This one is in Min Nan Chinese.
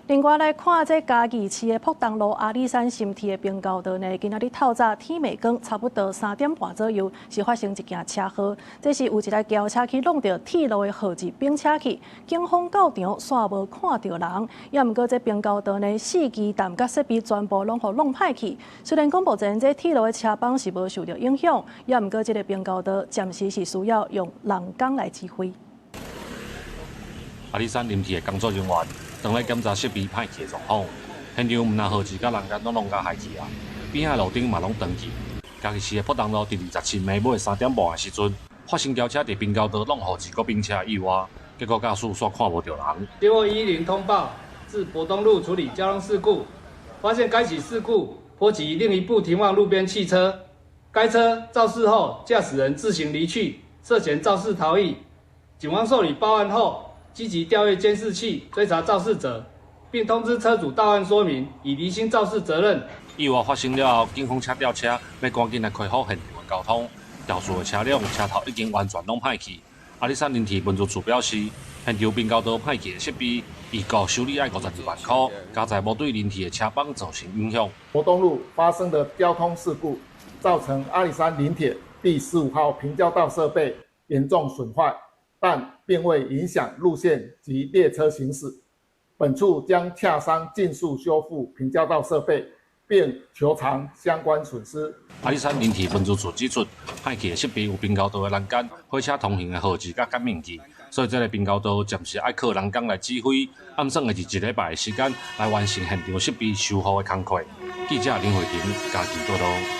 另外來看，這嘉義市的博東路阿里山新鐵的平交道呢，今仔日透早天未光，差不多3點半左右，是發生一件車禍。這是有一台轎車去挵著鐵路的號誌反車去，警方到場煞無看著人。也毋過這平交道呢，四基站佮設備全部攏予弄歹去。雖然講目前這鐵路的車班是無受著影響，也毋過這個平交道暫時是需要用人工來指揮。阿里山林鐵的工作人員當咧檢查設備歹去的狀況，現場毋但號誌佮欄杆攏弄甲害去啊，邊仔路燈嘛攏斷去。嘉義市的博東路佇27暝尾3點半的時陣，發生轎車佇平交道挵號誌閣反車意外，結果駕駛煞看無著人。接獲110通報，至博東路處理交通事故，發現該起事故波及另一部停放路邊汽車，該車肇事後駕駛人自行離去，涉嫌肇事逃逸。警方受理報案後，積極調閱監視器追查肇事者，並通知車主到案說明，以釐清肇事責任。意外發生了後，警方請吊車欲趕緊來恢復現場的交通。肇事的車輛車頭已經完全攏歹去。阿里山林鐵運輸處表示，現場平交道歹去的設備，預估修理愛52萬箍，佳哉無對林鐵的車班造成影響。博東路發生的交通事故，造成阿里山林鐵第15號平交道設備嚴重損壞，但並未影響路線及列車行駛。本處將洽商盡速修復平交道設備，並求償相關損失。阿里山林鐵運輸處指出，歹去的設備有平交道的欄杆、火車通行的號誌佮感應器，所以這个平交道暫時愛靠人工來指揮，按算會佇一禮拜的時間來完成現場設備修復的工課。記者林慧婷嘉義報導。